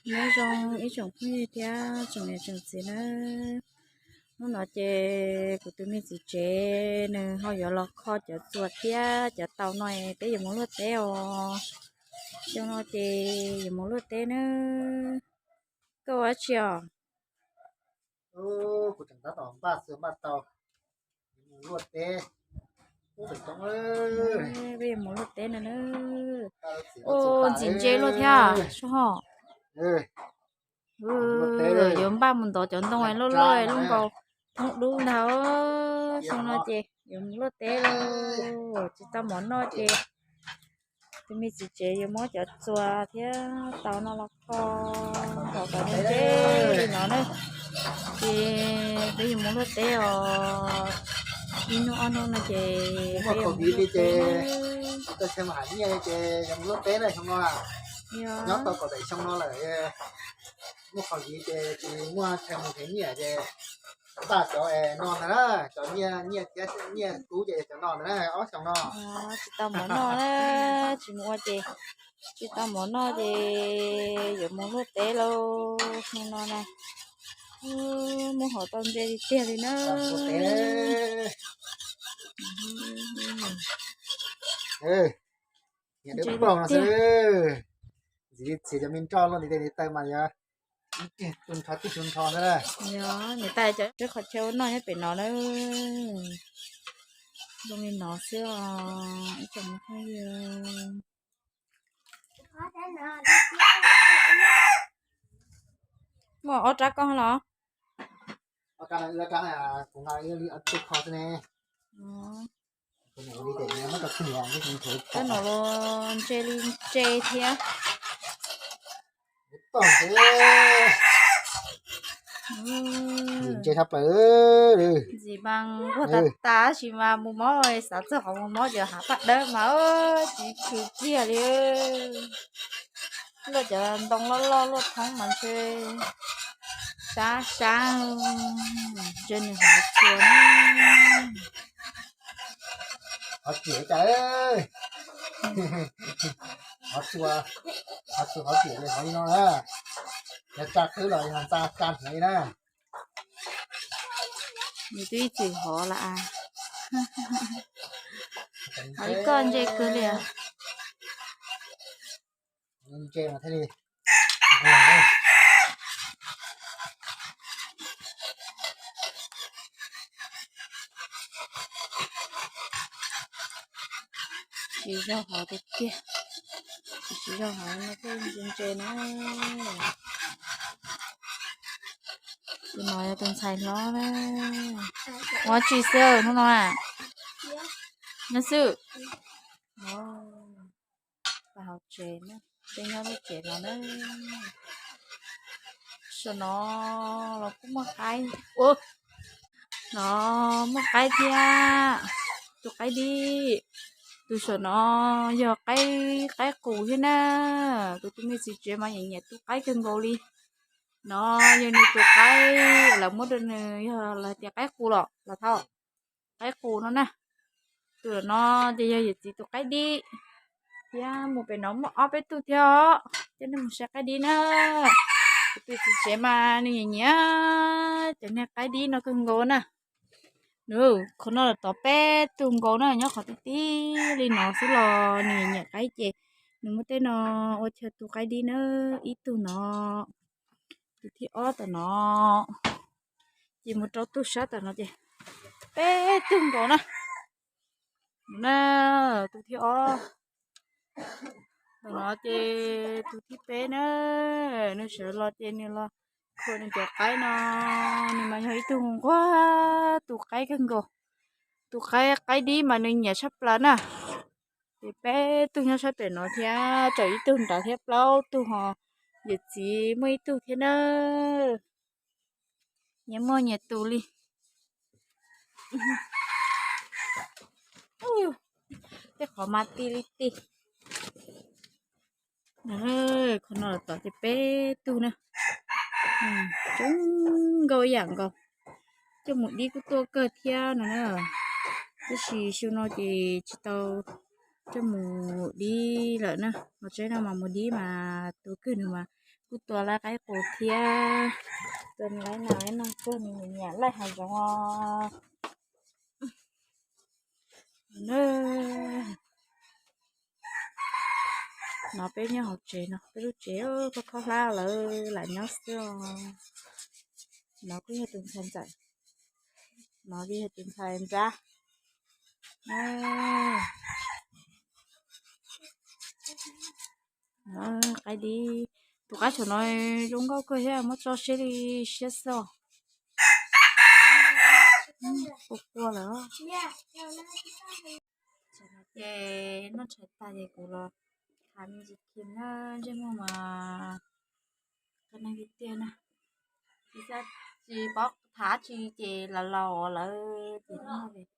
Nyob zoo ib tsoom phooj ywg thiab tsoom niam tsoom txiv nawb. Hnub no ces kuv tus me txiv tsev nws ho yuav los kho cov txuas thiab cov taus no peb yuav mus luaj teb os. Xyoo no ces yuav mus luaj teb nawb. Koj ua dab tsi os? Kuv tseem tab tom npaj txuas npaj taus, mus luaj teb. Peb yuav mus luaj teb no na. Ua ntxim ntse luaj thiab sub ho. Yuav npaj mus ntov cov ntoo loj loj lub nkaus thoob dub ntag. Xyoo no ces yuav mus luaj teb lauj, tsis tau mov noj ces tus me txiv tsev yuav muab cov txuas thiab taus no los kho kom kom ntse li no na. Ces peb yuav mus luaj teb os. Ib hnub ob hnub no ces peb yuav mus luaj teb. Tsis tau mus hais nyiaj ces yuav mus luaj teb na xyoo no. Nyob tau kaum tawm xyoo no lawm, muaj qhov viv ces tsis muaj chaw mus hais nyiaj ces npaj cov no ntag na, cov nyiaj nyiaj thiab nyiaj kub ces cov no ntag na, ob xyoo no. Tsis tau mov noj na, tsis mus ua ces tsis tau mov noj ces yuav mus luaj teb lauj xyoo no na. Muab hauv tau ntse tiag tiag li na. Ntse tiag. Ntxiv li txiv cov me nroj luaj ntiv tes ntiv taw mas yog ib tug nrho tib tug nrho xwb na. Nws tais cov qhov chaw ua noj nyob pem no na. Zoo li no xwb os ib tsoom phooj ywg. Muaj ob rab koj los? Tus kho xwb ne. Tab no los ntse li ntse thiab. Ntse tshaj plaws. Ntxim mas nquag tas tas tab sis mas mus mob, xav txog qhov mus mob ces hav paj dawb mas tsis khwv kiag li. Luaj cov ntoo loj loj luaj thoob mas ntshe sab sab, ntshe nws hov txhua na. Hov riam cas, hov txhua, hov txhua hov riam li hov li no na. Yog tsa qwb los yog ntxa tsa hniav li na. Nws twb ib txwm hov lawm. Hov ib koj ntse kawg li. Ntse mas thiaj li nquag. Tsis zoo hov tiag tiag, tsis zoo hov no thiaj ntse ntse na. Tus no yog tus ntxhais hlob na. Ua tsis xwb hnub no na. Nyob xwb. Pab hauv tsev na, peb nyob lub tsev no na. Saum no los kuj muaj qaib, no muaj qaib thiab. Tus qaib dib, tus saum no yog qaib, qaib qus thiab na. Kuv tus me txiv tsev mas nyiam nyiam tus qaib kawg nkaus li. No yog nws tus qaib, lawv muab rau nws yog lawv tias qaib qus los los thaum qaib qus no na. Tus no ces yog yawm txiv tus qaib dib. Thiab mus pem no muaj ob peb tug thiab os, coj nej mus saib qaib dib na. Kuv tus txiv tsev mas nws nyiam nyiam cov niag qaib dib no kawg nkaus na. Nws qhov no los tod peb tug nkaus na, nyob qhov tib tib li no xwb los nws nyiam qaib ces nws muab tej no ua chaw tu qaib dib na. Ib tug no, tus thib ob tom no, ces mus rau tus sab tom no ces peb tug nkaus na. Na, tus thib ob tom no ces tus thib peb na, nws sawv los ces nws los khuam nws cov qaib no. Nws mas yog ib tug nquag tu qaib kawg nkaus, tu qaib, qaib dib mas nws nyiam tshaj plaws na. Ces peb tug nyob sab pem no thiab, tsawm ib tug nrad thiab, plaub tug ho yawm txiv muaj ib tug thiab na. Nyias muaj nyias tus li. Tej qhov mas ti li ti. Qhov no los tom ces peb tug na. Coob nkaus ib yam nkaus. Coj mus dib kuj tuaj kawg thiab no na. Tab sis xyoo no ces tsis tau coj mus dib lawm na. Los tsev no mas mus dib mas tus kawg nws mas Kuj tua lawv qaib qus thiab, tua lawv nas lawv noog tuaj, nws nyiam nyiam laij hav zoov os. No peb nyob hauv tsev no, peb lub tsev koj khob hlab lawv lam nyob xwb os. No kuj yog tus ntxhais ntxawm, no kuj yog tus ntxhais ntxawm. Qaib dib, tus qaib saum no zoo nkauj kawg thiab, muab tso siab li siab xwb os. Qua qua lawm. Ces noj tshais tag ces kuv los tham me ntsis khi na, ntsej muag mas qab neeg tiag tiag na. Tsis paub tham dab tsi ces los laus lawm ces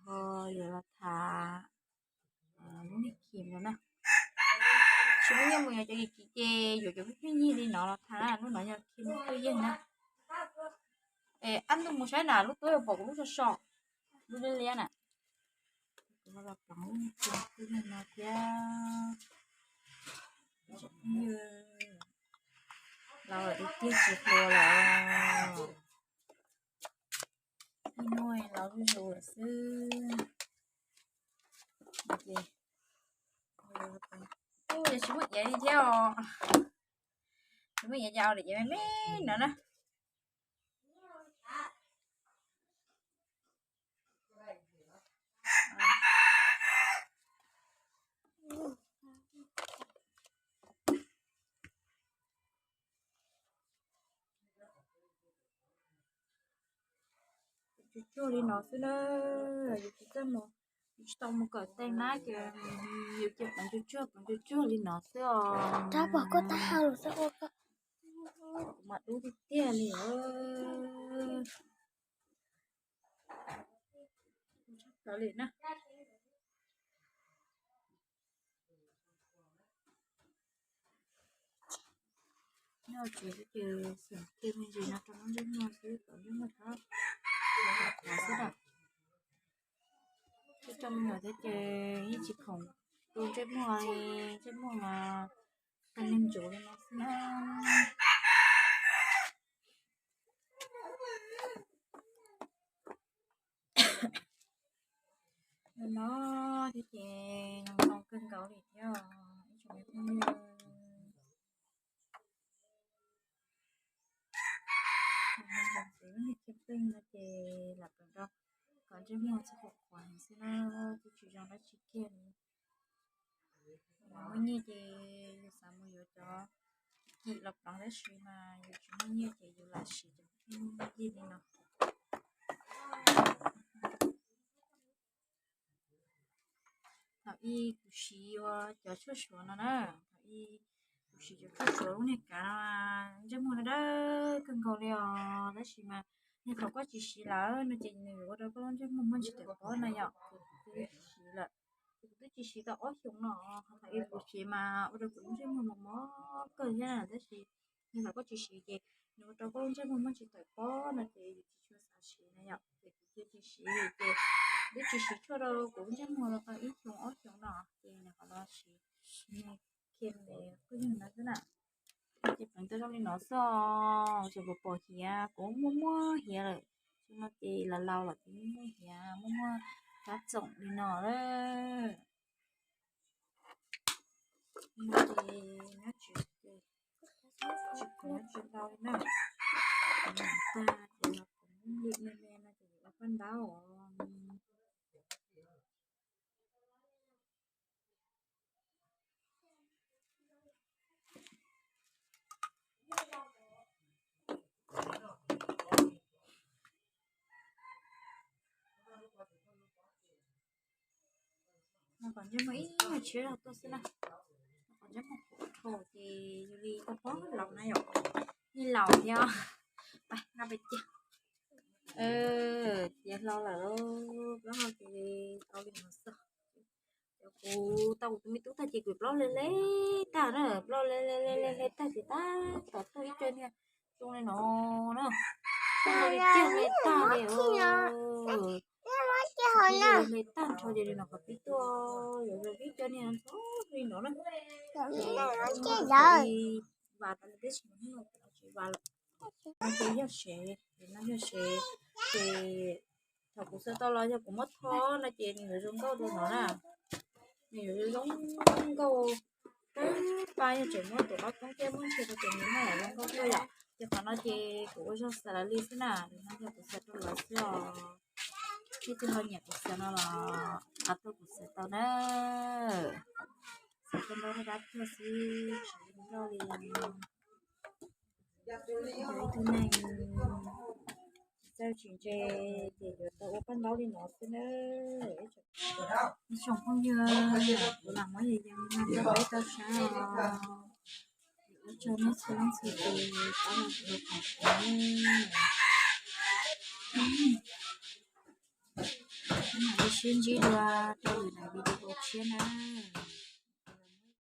ho yuav los tham lub niag khi no na. Tsis muaj nyiaj mus yuav cov yim kim ces yuav cov pheej pheej yig li no los tham na, lub no yog khi mus pheej yig na. Es ab ntuj mus saib na, lub tub yuav pom kuv lub so so, lub liab liab na. Kuv los pleev lub niag khi pheej yig no thiab. Laus lawm tiag tiag tsis hluas lawm. Ib hnub laus zuj zus lawm xwb. Ces tsis muaj iav li thiab os. Tsis muaj iav ces ua daim iav me me no na. Tsuag tsuag li no xwb na, yus tsis txawj mus, yus tsis tau mus kawm tees na ces yus cia pleev tsuag tsuag pleev tsuag tsuag li no xwb os. Rab pom koj tab hau lus xwb ua koj. Kuv mas dub tiag tiag li os. Li na. Nyob tsev ces xeem kiag me ntsis no rau lub ntsej muag xwb kom ntsej muag txhob qhuav xwb na. Tej rau me nyuam thiab ces yeej tsis khoom tu ntsej muag li, ntsej muag mas qee neeg ntsuav li no xwb na. Nyob no thiab ces zoo kawg nkaus li thiab os ib tsoom me phooj ywg. Lub niag khi pheej no ces lam pleev rau kom ntsej muag txhob qhuav qhuav heev xwb na, twb tsis zoo dab tsi kiag li. Yus muaj nyiaj ces yus xav mus yuav cov kim los pleev tab sis mas yus tsis muaj nyiaj ces yus lam siv cov pheej yig li no. Thaum ub kuv siv ua cov tshuaj suav no na, thaum ub kuv siv cov tshuaj suav lub niag kav no, ntsej muag no dawb kawg nkaus li os, tab sis mas yog thaum koj tsis siv lawm no ces nws yuav ua rau koj lub ntsej muag muaj ntsis tawm pob no yom. Kuv twb siv lawm, kuv twb tsis siv tau ob xyoos no, thaum ub kuv siv mas ua rau kuv lub ntsej muag mos mos kawg thiab, tab sis yog thaum koj tsis siv ces nws ua rau koj lub ntsej muag muaj ntsis tawm pob no ces yus tsis tshua xav siv na yom, ces kuv thiaj tsis siv ces twb tsis siv tshuaj rau kuv lub ntsej muag los tau ib xyoos ob xyoos no ces nws ho los siv khi pheej yig no xwb na. Ces pleev tau zoo li no xwb, tseem pom pom hiav, kuv muaj muaj hiav lawm, no ces laus laus lawm ces muaj muaj hiav, muaj muaj kab txoom li no lawm. Ces nyob tsev ces tsis khoom nyob tsis tau li na. Tag ces los koom lwm me me no ces ua paj ntaub os. Nws kom ntsej muag ib nyuag tshiab zog tuaj xwb na. Nws kom ntsej muag qhuav dhau ces yus li koj pog laus na yom, yeej laus thiab. Pab nqa pem cia. Tiav hlo lawm, plaub hau ces tau li no xwb. Ces kuv tau kuv tus me tub tag ces kuv plaub hle hle tag na, plaub hle hle hle hle tag ces tab tom tuaj ib co niag zoo li no na. Zoo li tiag li tag li os. Hle tag nrho ces li no qhov pib tuaj, yuav zoo ib co niag zoo li no na. Ces kuv li vas tas li tib si, tsis vas lawm. No ces yog sev, no yog sev, ces thaum kuv xaws tau los yog kuv muab thob no ces nws yuav zoo nkauj dua no na. Nws yuav zoo nkauj, pab yog tseem muab tus qab koob thiab muab ntsia rau ces nws muab zoo nkauj kawg yom. Ces qhov no ces kuv ua zog xaws los li xwb na, no yog kuv xaws rau lawv xwb os. Leej twg ho nyiam kuv xaws no los qhia tuaj kuv xaws tau na. Xaws tau ntau rau dab tuag xwb, tsis zoo nkauj li. Yog ib tug neeg tsis txawj tsis ntse ces yuav tau ua paj ntaub li no xwb na. Ib tsoom phooj ywg, kuv lam muab yog yog no rau peb tau saib os. Ua tsaug nej txhua leej txhua tus pab los ua qhov kuv mam li sib ntsib dua rau lwm daim video tshiab na.